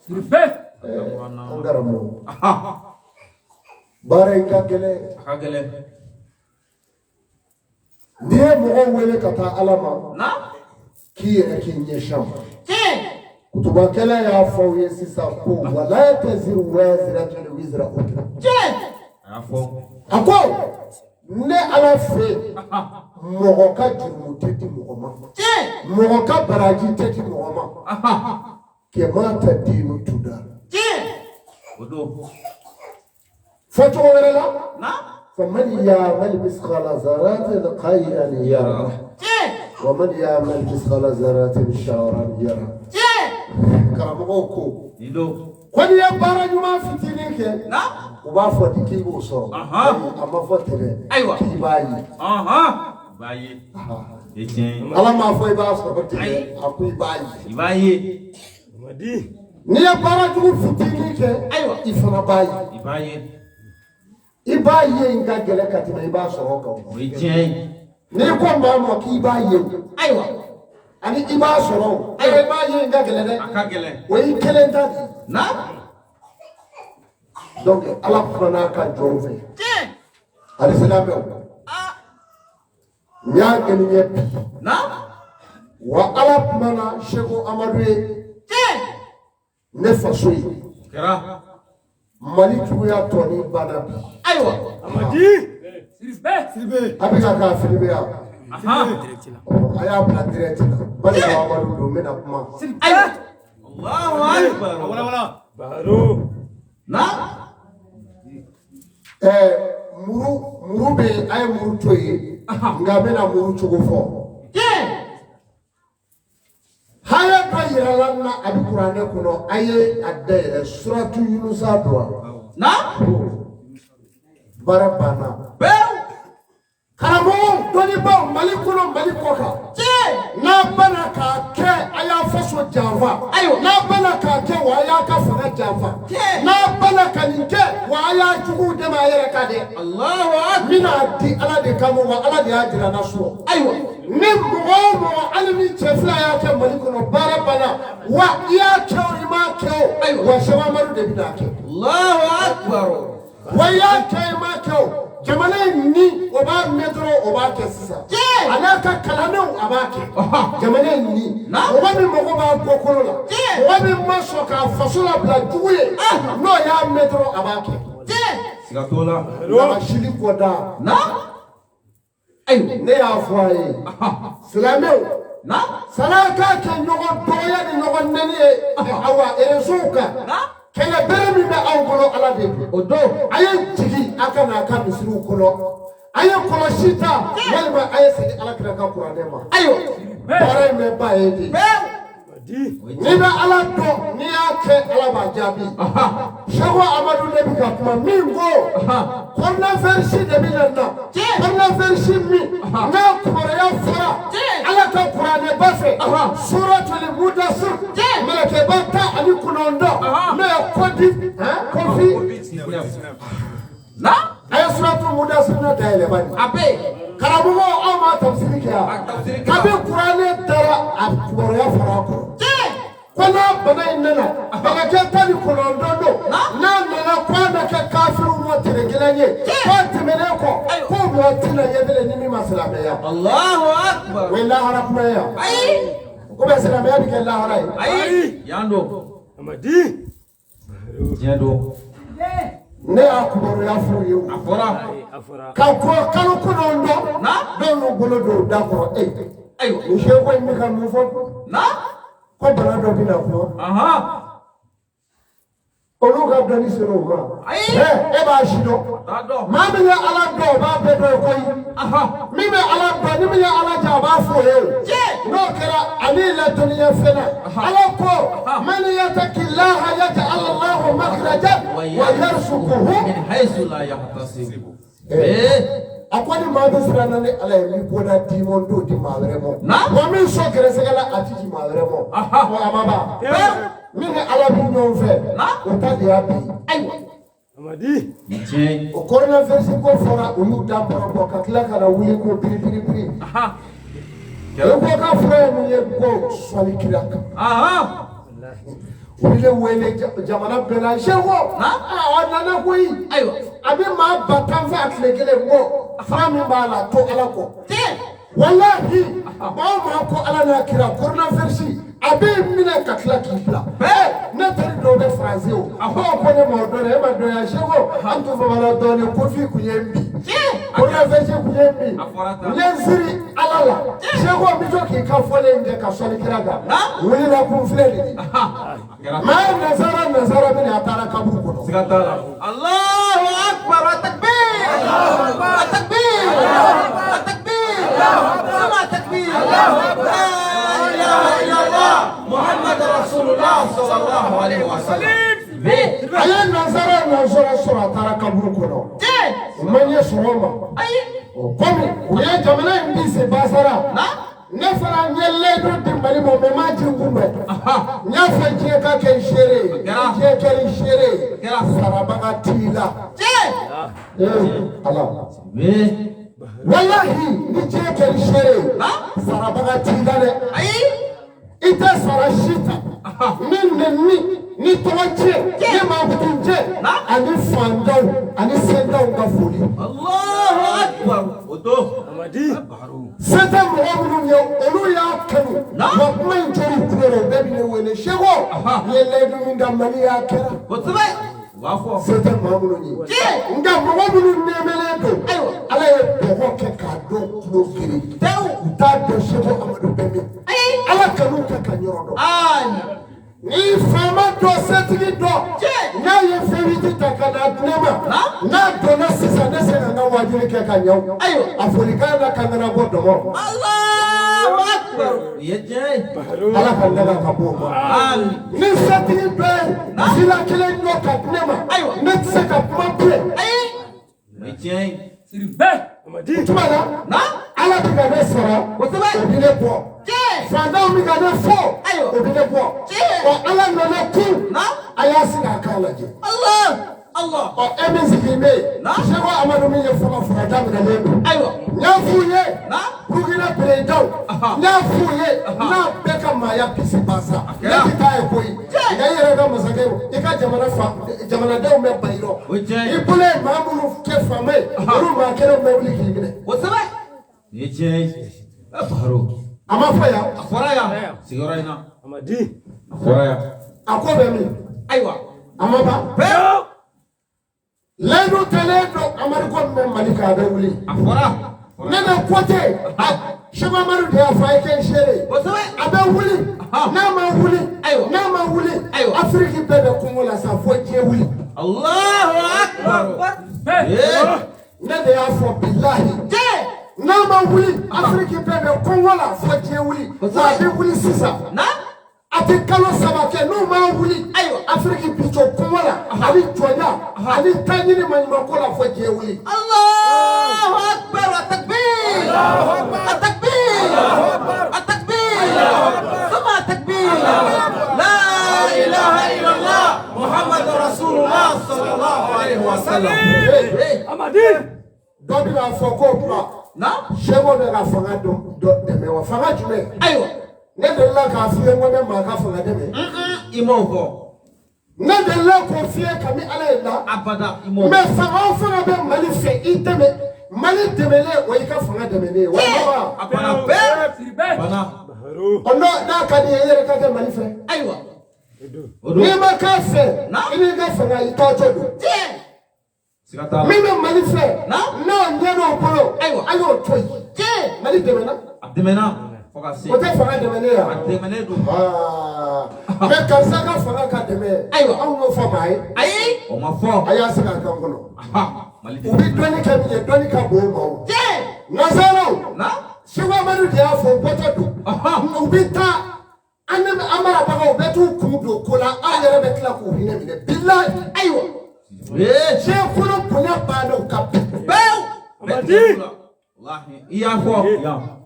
An karamɔgɔ, baara in ka gɛlɛn. A ka gɛlɛn. N'i ye mɔgɔw wele ka taa Ala ma, k'i yɛrɛ k'i ɲɛsin a ma. Kutubakɛla y'a fɔ aw ye sisan ko wala taziru waziratun wizra ukra. A y'a fɔ. A ko ne Ala fɛ yen, mɔgɔ ka jurumu tɛ di mɔgɔ ma, mɔgɔ ka baraji tɛ di mɔgɔ ma. Kama tadinu tudan. O don. Fɔ cogo wɛrɛ la, faman ya'mal misqala zarratin khayran yara wa man ya'mal misqala zarratin sharran yara. Karamɔgɔw ko Nin don. Ko n'i ye baara ɲuman fitinin kɛ, u b'a fɔ di k'i b'o sɔrɔ. Ahan. Ayi, a ma fɔ ten dɛ. Ayiwa. K'i b'a ye. I b'a ye. E tiɲɛ ye. Ala m'a fɔ i b'a sɔrɔ ten dɛ, Ayi. a ko i b'a ye. I b'a ye. N'i ye baara jugu fitinin kɛ, Ayiwa. i fana b'a ye. I b'a ye. I b'a ye in ka gɛlɛn ka tɛmɛ i b'a sɔrɔ kan. O ye tiɲɛ ye. N'i ko maa ma k'i b'a ye Ayiwa. ani i b'a sɔrɔ o, i b'a ye in ka gɛlɛn dɛ. A ka gɛlɛn. O y'i kelen ta de ye. Na. Donc Ala kumana a ka jɔnw fɛ. Alisilamɛw, n y'a kɛ ni ɲɛ bi. Na. Wa Ala kumana Seko Amadu ye, ne faso ye. O kɛra. Mali juguya tɔni banna bi. Ayiwa. A bɛ ka k'a fili bɛ yan. A y'a bila direct la. Balima Amadu don, n bɛna kuma. Ayiwa. Allahu akbar. Na. Ɛɛ, muru bɛ yen, a ye muru to yen, nka n bɛna muru cogo fɔ. Haya dɔ yirala n na, a bɛ kuranɛ kɔnɔ, a ye a dayɛlɛ suratu Yunusa don wa. Na. Baara banna. Pewu. Karamɔgɔw, dɔnnibaaw, Mali kɔnɔ, Mali kɔ kan, n'a banna k'a kɛ, a y'a faso janfa. Ayiwa. N'a banna k'a kɛ, wa a y'a ka fanga janfa. N'a banna ka nin kɛ, wa a y'a juguw dɛmɛ a yɛrɛ kan dɛ. Allahu akbar. N bɛna di Ala de kama, wa Ala de y'a jira n na su. Ayiwa. Ni mɔgɔ o mɔgɔ, hali ni cɛ fila y'a kɛ Mali kɔnɔ, baara banna. Wa i y'a kɛ o, i m'a kɛ o, Ayiwa. wa Sɛki Amadu de bɛna kɛ. Allahu akbar. Wa i y'a kɛ, i m'a kɛ o, jamana in ni o b'a mɛn dɔrɔn, o b'a kɛ sisan. A n'a ka kalandenw, a b'a kɛ. Jamana in ni mɔgɔ min mago b'a bɔkolo la, mɔgɔ min ma sɔn k'a faso labila jugu ye, n'o y'a mɛn dɔrɔn, a b'a kɛ. Siga t'o la. Lamasili kɔda. Na. Ayiwa. Ne y'a fɔ a ye, silamɛw, Na. san'a k'a kɛ ɲɔgɔn dɔgɔya ni ɲɔgɔn nɛni ye, awa, réseau kan. Na. Kɛlɛ bere min bɛ aw bolo, Ala de don. O don. A ye jigin a ka n'a ka misiriw kɔnɔ, a ye kɔlɔsi ta, walima a ye segin Ala kira ka kuranɛ ma. Ayiwa. Baara in bɛ ba ye de. Pewu. N'i bɛ Ala dɔn, n'i y'a kɛ, Ala b'a jaabi. Seko Amadu de bɛ ka kuma min ko coronavirus de bɛ na na, coronavirus min n'a kibaruya fɔra Ala ka kuranɛba fɛ, suratul Mudasir, mɛlɛkɛba 19, n'o ye Covid. Na. A ye suratul Mudasir na dayɛlɛ bani. A bɛ yen. Karamɔgɔ, aw ma tafsiri kɛ yan. A tafsiri kɛra. Kabi kuranɛ dara, a kibaruya fɔra a kɔrɔ ko n'a bana in nana, mɛlɛkɛ 19 don. N'a nana, ko a na kɛ kafiriw ma tere kelen ye, k'a tɛmɛnen kɔ, ko mɔgɔ tɛna ye bilen ni min ma silamɛya. Allahu akbar. O ye lahara kuma ye yan. Ayi. Ko bɛ silamɛya bɛ kɛ lahara ye. Ayi. Yan don. Diɲɛ don. Ne y'a kibaruya f'u ye o. A fɔra. Ka kɔ kalo 9, Na. dɔw y'u bolo don u da kɔrɔ e. Ayiwa. Nin seko in bɛ ka mun fɔ? Na. Ko bana dɔ bɛ na kuma. Olu ka dɔnni sera o ma. Ayi. Ɛ, e b'a si dɔn. T'a dɔn. Maa min ye Ala dɔn, o b'a bɛɛ dɔn koyi. Min bɛ Ala dɔn, ni min ye Ala jɛ, a b'a fɔ o ye o. N'o kɛra ani ladɔnniya fɛn na, Ala ko man yattaqillaha yaj'al lahu makhrajan wa yarzuquhu Min haythu la yahtasib. Ee. A ko ni maa min siranna ni Ala ye, n bɛ bɔda d'i ma, n t'o di maa wɛrɛ ma. Na. Wa min sɔn gɛrɛsɛgɛ la, a ti di maa wɛrɛ ma. Wa a ma ban. Min ni Ala bɛ ɲɔgɔn fɛ, Na. o ta de y'a bi. Ayiwa. Nin tiɲɛ ye. O coronavirus ko fɔra, u y'u da bɔ ka tila ka na wuli ko biri biri biri. U ko ka fura ye mun ye? Ko sɔli kira kan. U bɛ ne wele jamana bɛɛ la Seko a nana koyi a bɛ maa 10,000 fɛ a tile kelen ko fura min b'a la to Ala kɔ walahi maa o maa ko Ala n'a kira coronavirus a bɛ minɛ ka tila k'i bila ne teri dɔw bɛ faransi o a ko ko ne ma o dɔn e ma dɔn yan Seko an tun famana dɔɔnin kofi kun ye n bi coronavirus kun ye n bi n ye n siri Ala la Seko n bɛ to k'i ka fɔlen kɛ ka sɔli kira kan wulila kun filɛ nin ye. Maa nazara minɛ a taara kaburu kɔnɔ. Siga t'a la. Allahu akbar takbir takbir takbir sama takbir la ilaha illallah Muhammad Rasulullah sallallahu alaihi wasallam. A ye nazara sɔrɔ a taara kaburu kɔnɔ. O ma ɲɛ sɔrɔ o ma. Komi u ye jamana in bin sen basara. Ne fana n ye layidu di Mali ma mɛ n m'a ji n kunbɛn. N y'a fɔ diɲɛ ka kɛ n seere ye. Diɲɛ kɛra n seere ye. Sarabaga t'i la. Ala. Walahi ni diɲɛ kɛra n seere ye. Sarabaga t'i la dɛ. I tɛ sara si ta. Ni nɛni ni tɔgɔ tiɲɛ ni mankutu tiɲɛ ani fantanw ani sentanw ka foli. Allahu akbar. O don. Se tɛ mɔgɔ minnu ye olu y'a kanu wa kuma in jɔr'u tulo la u bɛɛ bɛ ne wele Seko n ye layidu min da Mali y'a kɛra. Kosɛbɛ. U b'a fɔ. Se tɛ maa minnu ye. Nka mɔgɔ minnu nɛɛmɛlen don Ala ye bɔgɔ kɛ k'a dɔn tulo gere. U t'a dɔn Seko Amadu bɛ min. Ala kan'u kɛ ka yɔrɔ dɔn. Ni faama dɔ setigi dɔ n'a ye fɛn ta ka na di ne ma n'a donna sisan ne se ka n ka wajuli kɛ ka ɲɛ o a folikan na ka nana bɔ dɔgɔ. Allahu akbar. O ye tiɲɛ ye. Ala ka daga ka bɔ o ma. Ni setigi dɔ ye sira kelen dɔ ka di ne ma ne tɛ se ka kuma bilen. O ye tiɲɛ ye. O tuma na Ala bɛ ka ne sara o bɛ ne bɔ. Fantanw bɛ ka ne fɔ o bɛ ne bɔ. Ɔ Ala nana kun a y'a sigi a k'a lajɛ. Ɔ e min sigilen bɛ yen Seko Amadu min ye fɔlɔ fanga daminɛlen don. N y'a f'u ye Burukina perezidanw n y'a f'u ye n'a bɛɛ ka maaya bisi bansa ne tɛ taa ye koyi nka i yɛrɛ ka masakɛ i ka jamana fa jamanadenw bɛ ban i rɔ i bolo ye maa minnu kɛ faama ye olu maa kelenw bɛ wuli k'i minɛ. Kosɛbɛ. Nin ye tiɲɛ ye. A ma fɔ yan. A fɔra yan. Sigiyɔrɔ in na. A fɔra yan. A ko bɛ min? Ayiwa. A ma ban. Pewu. Layidu talen don Amadu ko min bɛ Mali kan a bɛ wuli. A fɔra. Ne bɛ kote. Seko Amadu de y'a fɔ a ye kɛ n seere ye. Kosɛbɛ. A bɛ wuli. N'a ma wuli. Ayiwa. N'a ma wuli. Ayiwa. Afiriki bɛɛ bɛ kungo la sa fo diɲɛ wuli. Allahu akbar. Ne de y'a fɔ bilahi. N'a ma wuli Afiriki bɛɛ bɛ kɔngɔ la fo diɲɛ wuli. Wa a bɛ wuli sisan. A tɛ kalo 3 kɛ n'u ma wuli. Afiriki bi jɔ kɔngɔ la ani jɔnya ani taɲini maɲumanko la fo diɲɛ wuli. Allahu akbar takbir takbir takbir sama takbir la ilaha illallah Muhammad Rasulullah sallallahu alaihi wasallam. Amadi. Dɔ bɛ n'a fɔ k'o kuma. Seko bɛ ka fanga dɔ dɛmɛ wa fanga jumɛn? Ayiwa. Ne delila k'a f'i ye n ko ne maa ka fanga dɛmɛ. I m'o fɔ. Ne delila k'o f'i ye kabi Ala ye la. Abada i m'o fɔ. Mɛ fanga o fanga bɛ Mali fɛ i dɛmɛ Mali dɛmɛlen o y'i ka fanga dɛmɛlen ye. Walima. A banna pewu. Banna. Ɔ n'a ka di ye i yɛrɛ ka kɛ Mali fɛ. Ayiwa. N'i ma k'a fɛ i n'i ka fanga i t'a to don. Min bɛ Mali fɛ n'o ɲɛ n'o bolo a y'o to yen. Mali dɛmɛna. A dɛmɛna fo ka se. O tɛ fanga dɛmɛnen ye wa? A dɛmɛnen don. Mɛ karisa ka fanga ka dɛmɛ. Ayiwa anw y'o fɔ maa ye. Ayi. O ma fɔ. A y'a sigi a kan kɔnɔ. U bɛ dɔnni kɛ min ye dɔnni ka bon o ma o. Nansaraw. Seko Amadu de y'a fɔ bɔtɔ don. U bɛ taa an marabagaw bɛɛ t'u kun don ko la an yɛrɛ bɛ tila k'u hinɛ minɛ bilahi. Ayiwa. Diɲɛ kɔnɔ bonya banna u ka bi. Pewu. I y'a fɔ.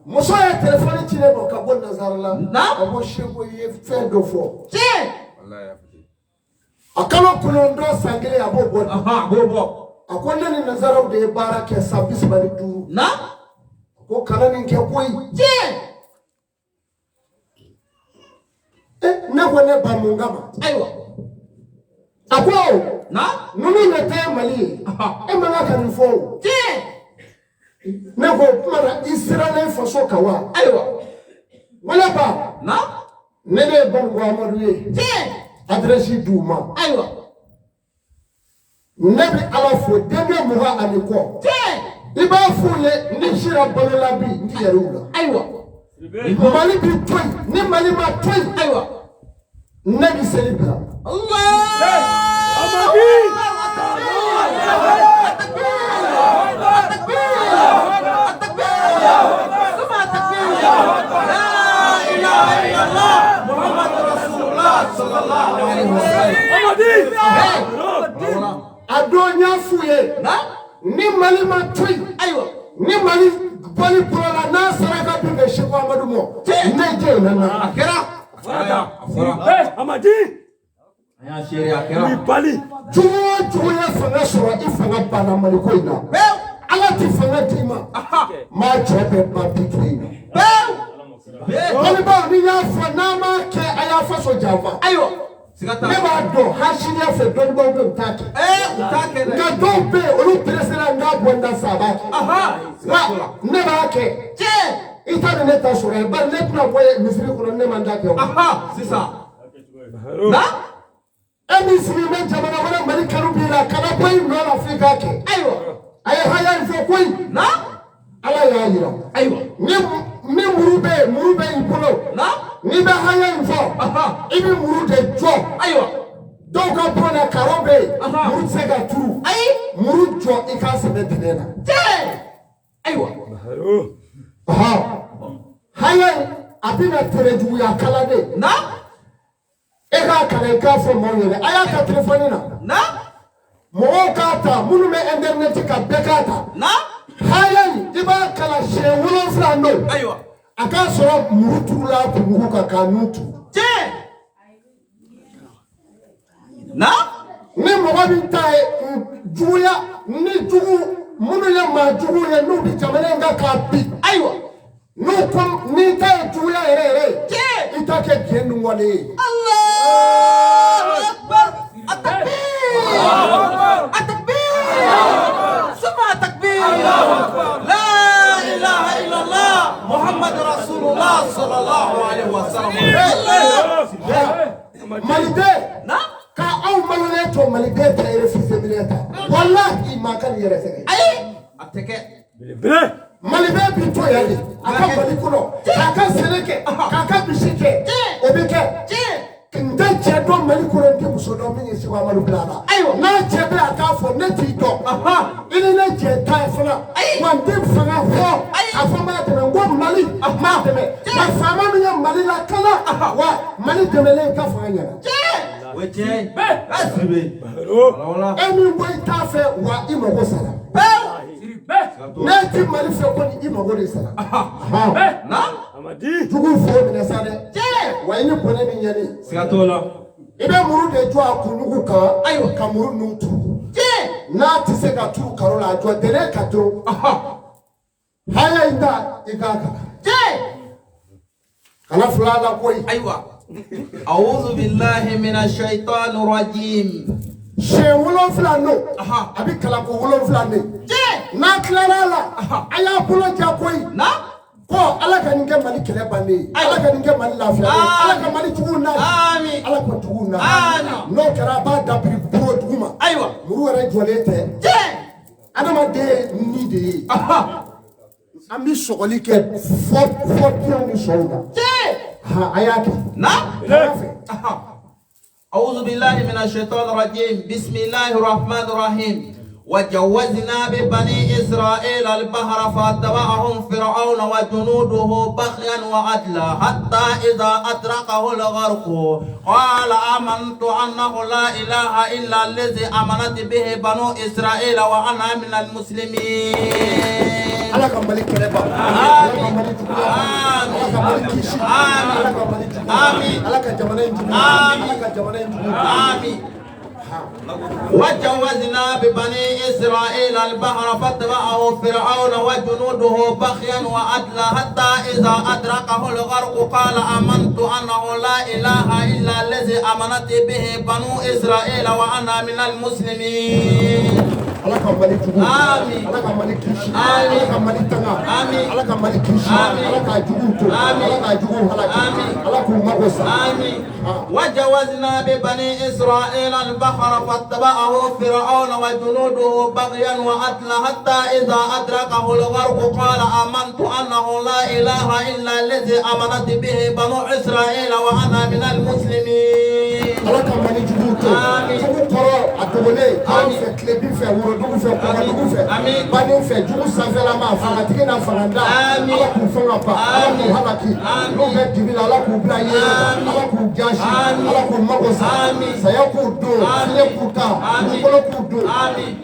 Muso ye telefɔni ci ne ma ka bɔ nansara la. Ka bɔ Seko ye fɛn dɔ fɔ. A kalo 9 san 1 a b'o bɔ. A b'o bɔ. A ko ne ni nansaraw de ye baara kɛ san 35. A ko kana nin kɛ koyi. Ne ko ne ba mun kama? Ayiwa. A ko na ninnu de ta ye Mali ye. E man kan ka nin fɔ o. Tiɲɛ. Ne ko o tuma na i sirannen faso kan wa? Ayiwa. Wala ba. Na ne de ye Banuko Amadu ye. Tiɲɛ. Adresse d'u ma. Ayiwa. Ne bɛ Ala fo denkɛ 20 ani kɔ. Tiɲɛ. I b'a f'u ye ni sira balo la bi n ti yɛrɛ u la. Ayiwa. Mali bi to yen ni Mali ma to yen. Ayiwa. Ne bi seli bila. A don n y'a f'u ye. Ni Mali ma to yen. Ayiwa. Ni Mali bɔli bɔra n'a saraka dun bɛ Seko Amadu mɔ. Ne jɛ in na. A kɛra. A fɔra. Amadi. An y'a seere a kɛra. Bali. Jugu o jugu ye fanga sɔrɔ i fanga banna Mali ko in na. Pewu. Ala ti fanga d'i ma. Maa cɛ bɛɛ ban bi tile in na. Pewu. Balimaw ni y'a fɔ n'a m'a kɛ a y'a faso janfa. Ayiwa. Siga t'a la. Ne b'a dɔn hasidiya fɛ dɔnnibaaw bɛ yen u t'a kɛ. U t'a kɛ dɛ. Nka dɔw bɛ yen olu peresera n k'a bɔ n da sa a b'a kɛ. Wa ne b'a kɛ. Tiɲɛ. I t'a dɔn ne ta sɔrɔ yen bari ne tɛna bɔ yen misiri kɔnɔ ne ma n da kɛ o. Sisan. Na. E min sigi bɛ jamana wɛrɛ Mali kanu b'i la kana bɔ i nɔ la f'i k'a kɛ. Ayiwa. A ye haya in fɔ koyi. Na. Ala y'a yira. Ayiwa. Ni muru bɛ yen muru bɛ i bolo. Na. N'i bɛ haya in fɔ. I bɛ muru de jɔ. Ayiwa. Dɔw ka bon na karo bɛ yen. Muru tɛ se ka turu. Ayi. Muru jɔ i k'a sɛbɛn dingɛ na. Tiɲɛ. Ayiwa. Haya in a bɛna tere juguya kalan de. Na. E k'a kalan i k'a fɔ maaw ɲɛna a y'a ta telefɔni na. Na. Mɔgɔw k'a ta minnu bɛ internet kan bɛɛ k'a ta. Na. Haya in i b'a kalan siɲɛ 7 don. Ayiwa. A k'a sɔrɔ muru turula a kunmugu kan k'a nun turu. Tiɲɛ. Na. Ni mɔgɔ min ta ye juguya ni jugu minnu ye maa jugu ye n'u bɛ jamana in kan k'a bin. Ayiwa. N'u ko n'i ta ye juguya yɛrɛ yɛrɛ ye. Tiɲɛ. I ta kɛ diɲɛ nuwale ye. Allahu Akbar. Atakbir. Atakbir. Suma takbir. Allahu Akbar. La ilaha illallah. Muhammad Rasulullah sallallahu alaihi wasallam. Maliden. Na. Ka aw malolen to maliden tɛ refusé minɛ ta. Walahi maa ka nin yɛrɛ sɛgɛn. Ayi. A tɛ kɛ. Belebele. Maliden bi to yan de. A ka Mali kɔnɔ. K'a ka sɛnɛ kɛ. K'a ka misi kɛ. O bɛ kɛ. N tɛ cɛ dɔn Mali kɔnɔ n tɛ muso dɔn min ye Seko Amadu bila a la. Ayiwa. N'a cɛ bɛ a k'a fɔ ne t'i dɔn. I ni ne cɛ ta ye fana. Ayi. Wa n tɛ fanga fɔ. Ayi. A fɔ n b'a dɛmɛ n ko Mali. N b'a dɛmɛ. Nka faama min ye Mali lakana. Wa Mali dɛmɛlen i ka fanga ɲɛna. O ye tiɲɛ ye. Siribe. Wala. E min ko i t'a fɛ wa i mago sara. Pewu. Ne ti Mali fɛ kɔni i mago de sara. Na. Amadi. Jugu fo minɛ sa dɛ. Tiɲɛ. Wa i ni bɔnɛ min ɲɛni. Siga t'o la. I bɛ muru de jɔ a kunnugu kan. Ayiwa. Ka muru nun turu. Tiɲɛ. N'a tɛ se ka turu karo la a jɔ dɛnɛ ka turu. Haya in ta i k'a kalan. Tiɲɛ. Kana fila la koyi. Ayiwa. A'udhu billahi minash shaitanir rajim. Siɲɛ 7 don. A bɛ kalan ko 7 de. Tiɲɛ. N'a tilara a la. A y'a bolo ja koyi. Na. Ko Ala ka nin kɛ Mali kɛlɛ bannen ye. Ala ka nin kɛ Mali lafiya ye. Ala ka Mali juguw na. Amin. Ala ka juguw na. Amin. N'o kɛra a b'a dabiri buro dugu ma. Ayiwa. Muru yɛrɛ jɔlen tɛ. Tiɲɛ. Adamaden ni de ye. An bɛ sɔgɔli kɛ fɔ fiɲɛw ni sɔw la. Tiɲɛ. A y'a kɛ. Na. A y'a fɛ. أعوذ بالله من الشيطان الرجيم بسم الله الرحمن الرحيم وجوزنا ببني إسرائيل البحر فاتبعهم فرعون وجنوده بغيا وعدلا حتى إذا أدركه الغرق قال آمنت أنه لا إله إلا الذي آمنت به بنو إسرائيل وأنا من المسلمين. Ala ka Mali kɛlɛ ban. Ala ka Mali juguya ban. Ala ka Mali kisi. Ala ka Mali juguya. Ala ka jamana in juguya. Ala ka jamana in juguya. Amin. وجاوزنا ببني إسرائيل البحر فاتبعه فرعون وجنوده بغيا وعدلا حتى إذا أدركه الغرق قال آمنت أنه لا إله إلا الذي آمنت به بنو إسرائيل وأنا من المسلمين. Ala ka Mali jugu. Amin. Ala ka Mali kisi. Amin. Ala ka Mali tanga. Amin. Ala ka Mali kisi. Amin. Ala ka jugu to. Amin. Ala ka jugu halaki. Amin. Ala k'u mago sa. آمين. وجاوزنا ببني إسرائيل البحر فاتبعه فرعون وجنوده بغيا وعدلا حتى إذا أدركه الغرق قال آمنت أنه لا إله إلا الذي آمنت به بنو إسرائيل وأنا من المسلمين. Ala ka Mali jugu to. Amin. Jugu kɔrɔ a dogolen. K'an Amin. fɛ tilebin fɛ, worodugu fɛ, kɔgɔdugu fɛ. Amin. Baden fɛ, jugu sanfɛlama, fangatigi n'a fanganda. Amin. Ala k'u fɛn ka ban. Ala k'u Amin. halaki. Amin. N'u bɛ dibi la, Ala k'u bila yeelen na. Amin. Ala k'u jasi. Amin. Ala k'u mago sa. Amin. Saya k'u don. Amin. Fiɲɛ k'u ta. Amin. Dugukolo k'u don. آمين.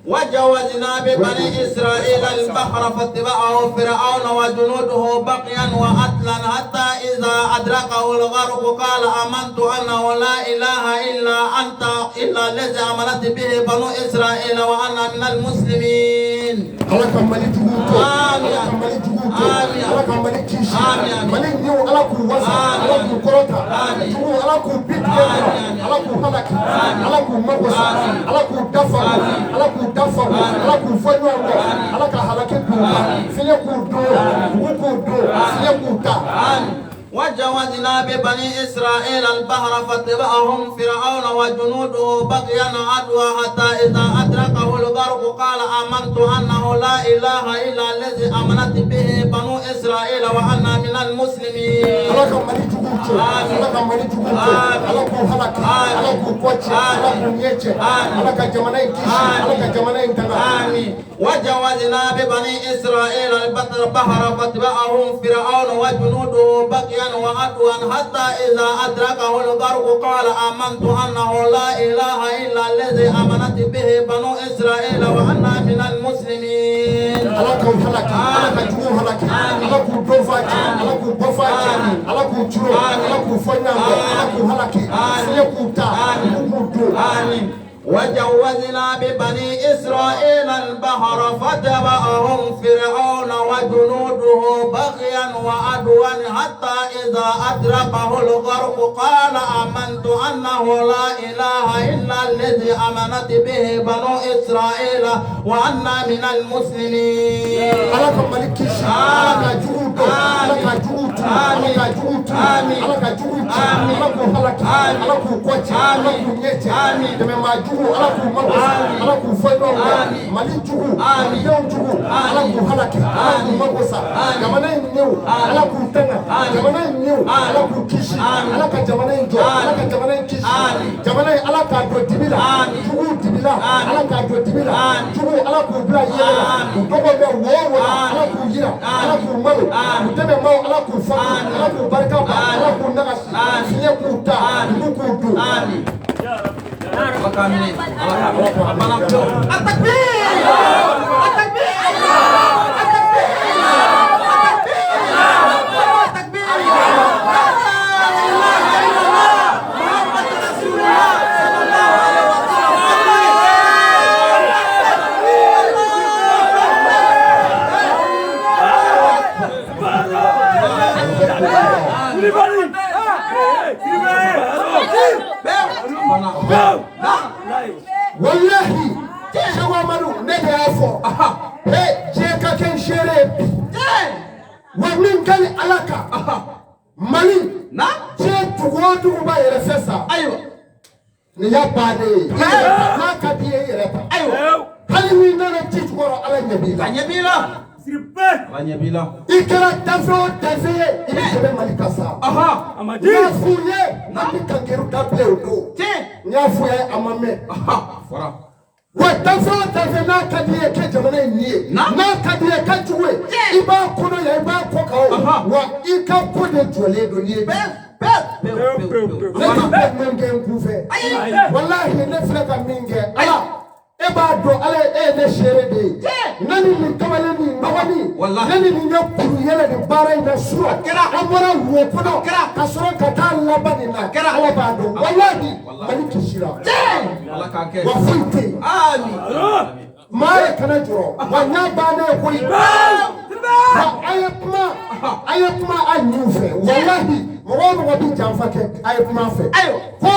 وجاوزنا ببني إسرائيل البحر فاتبعه فرعون وجنوده بغيا وعدلا حتى إذا أدركه الغرق قال آمنت أنه لا إله إلا أنت إلا الذي آمنت به بنو إسرائيل وأنا من المسلمين. Ala ka Mali juguw to. Amin. Ala ka Mali juguw to. Amin. Ala ka Mali kisi. Amin. Mali ɲɛw Ala k'u wasa. Amin. Ala k'u kɔrɔta. Amin. Juguw Ala k'u bi tigɛ kɔrɔ. Amin. Ala k'u halaki. Amin. Ala k'u mago sa. Amin. Ala k'u dafa. Amin. Ala k'u dafa. Amin. Ala k'u fɔ ɲɔgɔn kɔ. Amin. Ala ka halaki d'u kan. Amin. Fiɲɛ k'u don. Dugu k'u don. Fiɲɛ k'u ta. آمين. وجاوزنا ببني إسرائيل البحر فاتبعهم فرعون وجنوده بغيا وعدوا حتى إذا أدركه الغرق قال آمنت أنه لا إله إلا الذي آمنت به بنو إسرائيل وأنا من المسلمين. Ala ka Mali juguw to. Amin. Ala ka Mali juguw to. Amin. Ala k'u halaki. Amin. Ala k'u kɔ tiɲɛ. Ala k'u ɲɛ cɛ. Amin. Ala ka jamana in kisi. Amin. Ala ka jamana in tanga. آمين. وجاوزنا ببني إسرائيل البحر فاتبعهم فرعون وجنوده بغيا وعدوا حتى إذا أدركه الغرق قال آمنت أنه لا إله إلا الذي آمنت به بنو إسرائيل وأنا من المسلمين. Ala k'u halaki. Ala ka juguw halaki. Amin. Ala k'u don fa cɛ. Amin. Ala k'u bɔ fa cɛ. Amin. Ala k'u curo. Amin. Ala k'u fɔ ɲɔgɔn kɔ. Ala k'u halaki. Amin. Fiɲɛ k'u ta. Amin. Dugu k'u don. آمين. وجاوزنا ببني إسرائيل البحر فاتبعهم فرعون وجنوده بغيا وعدوا حتى إذا أدركه الغرق قال آمنت أنه لا إله إلا الذي آمنت به بنو إسرائيل وأنا من المسلمين. Ala ka Mali kisi. Ala ka juguw don. Ala ka juguw tu. Ala ka juguw tu. Amin. Ala ka juguw ci. Amin. Ala k'u halaki. Amin. Ala k'u kɔ cɛ. Ala Amin. k'u ɲɛ cɛ. Amin. Dɛmɛbaa jugu Ala k'u mago sa. Amin. Ala k'u fɔ ɲɔgɔn kɔ. Amin. Mali jugu. Amin. Malidenw jugu. Ala k'u halaki. Ala k'u Amin. mago sa. Amin. Jamana in ɲɛw. Amin. Ala k'u tanga. Amin. Jamana in ɲɛw. Amin. Ala k'u kisi. Amin. Ala ka jamana in jɔ. Amin. Ala ka jamana in kisi. Amin. Jamana in Ala k'a don dibi la. Amin. Juguw dibi la. Amin. Ala k'a don dibi la. Amin. Juguw Ala k'u bila yɛlɛ la. Amin. U tɔgɔ bɛ wo o wo la. Amin. Ala k'u yira. Amin. Ala k'u malo. Amin. U dɛmɛbaaw Ala k'u fa. Amin. Ala k'u barika ban. Amin. Ala k'u nagasi. Amin. Fiɲɛ k'u ta. Amin. Dugu k'u don. آمين. الله كاملين. الله كاملين. التكبير التكبير التكبير التكبير لا إله إلا الله محمد رسول الله صلى الله عليه وسلم. Walahi Seko Amadu ne de y'a fɔ. He diɲɛ ka kɛ n seere ye bi. Wa min ka ɲi Ala kan. Mali diɲɛ dugu o dugu b'a yɛrɛ fɛ sa. أيوة Nin y'a bannen ye. I yɛrɛ ta n'a ka di ye i yɛrɛ ta. أيوة Hali n'i nana ji jukɔrɔ Ala ɲɛ b'i la. نبيلة نبيلة. I kɛra danfɛn o danfɛn ye i bɛ tɛmɛ Mali kan sa. أها N y'a f'u ye an bɛ kankeru dabila o don. N y'a f'u ye a ma mɛn. أها فرا Wa danfɛn o danfɛn n'a ka di ye kɛ jamana in nin ye. N'a ka di ye kɛ jugu ye. I b'a kɔnɔ yan i b'a kɔ kan o. Aha. Wa i ka ko de jɔlen don n'i ye. بس بس بيو بيو بيو. Ne tɛ bɛ min kɛ n kun fɛ. Walahi ne filɛ ka min kɛ Ala e b'a dɔn Ala e ye ne seere de ye. Ne ni nin kamalen nin dɔgɔnin. Walahi. Ne ni nin ye kuru yɛlɛ nin baara in na su. An bɔra wo kɔnɔ. Kɛra. Ka sɔrɔ ka taa laban nin na. Kɛra. Ala b'a dɔn. Walahi Walahi. Mali kisira. Wa foyi tɛ yen. Maa ye kana jɔrɔ wa n y'a bannen ye koyi. Wa a ye kuma a ɲinw fɛ walahi mɔgɔ o mɔgɔ bɛ janfa kɛ a ye kuma a fɛ. Ko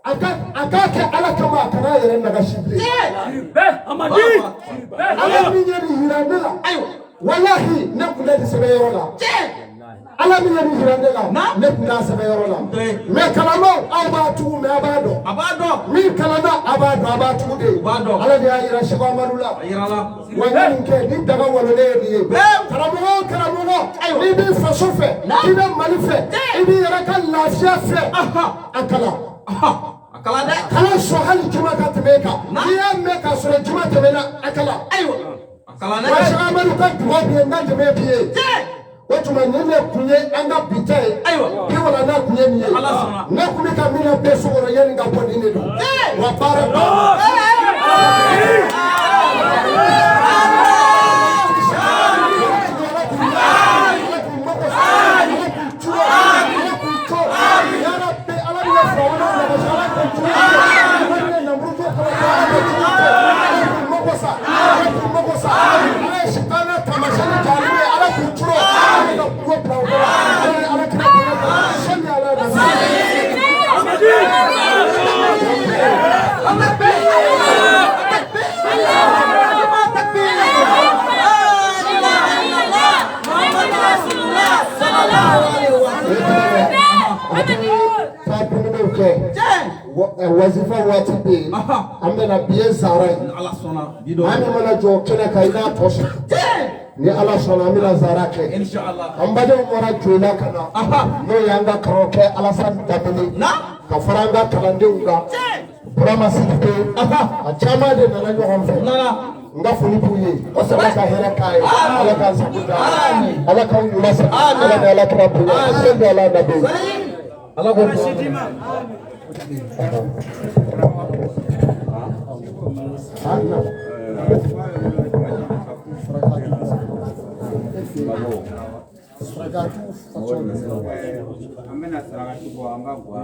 a k'a kɛ Ala kama a kana a yɛrɛ nagasi bilen. Ala min ye nin yira ne la. Walahi ne kun tɛ nin sɛbɛn yɔrɔ la. Ala min ye nin yira ne la ne kun t'a sɛbɛn yɔrɔ la. Mais kalanbaw aw b'a tugu mais a b'a dɔn. Min kalanna a b'a dɔn a b'a tugu de. Ala de y'a yira Seko Amadu la. Wa n ye nin kɛ ni daga walolen ye nin ye. Karamɔgɔ o karamɔgɔ n'i b'i faso fɛ i bɛ Mali fɛ i b'i yɛrɛ ka lafiya fɛ a kalan. Kalan sɔn hali juma ka tɛmɛ e kan. N'i y'a mɛn k'a sɔrɔ juma tɛmɛna a kalan. Wa Seko Amadu ka dugawu b'i ye n ka dɛmɛ b'i ye. O tuma nin de kun ye an ka bi ta ye. Bi walanda kun ye nin ye. Ne kun bɛ ka min na bɛɛ so kɔnɔ yanni ka bɔ nin de don. Wa baara banna. Wazifa waati bɛ yen an bɛna bi ye zara ye maa min mana jɔ kɛnɛ kan i n'a tɔ sɔrɔ ni Ala sɔnna an bɛna zara kɛ an badenw bɔra Joyila ka na n'o y'an ka karamɔgɔkɛ Alasani Danbele ka fara an ka kalandenw kan Burama Sidibe a caman de nana ɲɔgɔn fɛ n ka foli b'u ye Ala ka hɛrɛ k'a ye Ala k'an sago d'a ma Ala k'anw ɲuman sara Ala ni Ala kira bonya sen bɛ Ala nabi Ala ko an bɛna sarakati bɔ an ka guwa.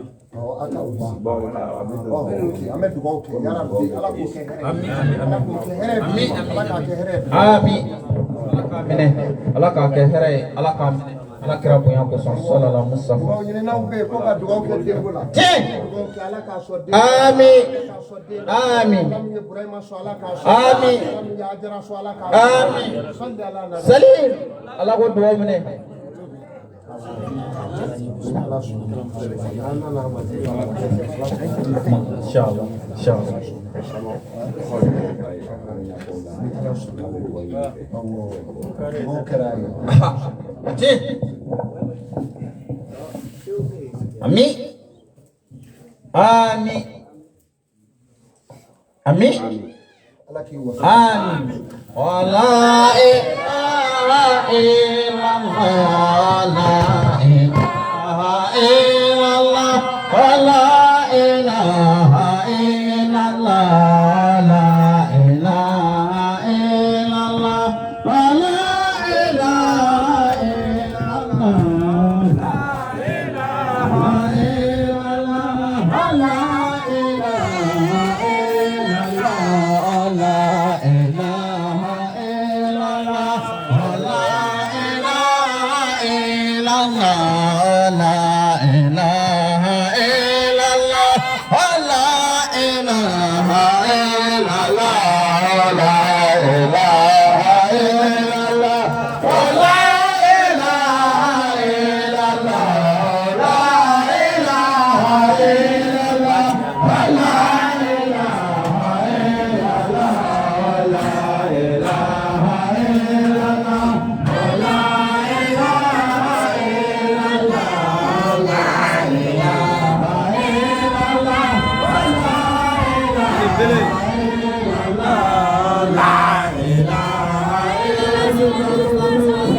An bɛ dugawu kɛ yarabi Ala k'o kɛ hɛrɛ ye. Ala k'o kɛ hɛrɛ ye. Ala k'a kɛ hɛrɛ ye. Amin. Ala k'a minɛ. Ala k'a kɛ hɛrɛ ye. Ala k'a minɛ. Ala kira bonya kosɔn salala Mustafa. Dugawu ɲininaw bɛ yen ko ka dugawu kɛ denko la. Tiɲɛ. Dugawu kɛ Ala k'a sɔn den. Amin. Amin. Ala min ye Burahima sɔn Ala k'a sɔn. Amin. Ala min ye Ajara sɔn Ala k'a sɔn. Amin. Sali ala nabi. Salim. Ala ko dugawu minɛ. Inshallah. Inshallah. Ami. Ami. Ami. Ami. Wala ilaha illallah la ilaha illallah wala ilaha illallah la ilaha illallah wala ilaha illallah la ilaha illallah wala ilaha illallah la ilaha illallah wala ilaha illallah la ilaha illallah wala ilaha illallah la ilaha illallah wala ilaha illallah la ilaha illallah wala ilaha illallah la ilaha illallah wala ilaha illallah la ilaha illallah wala ilaha illallah la ilaha illallah.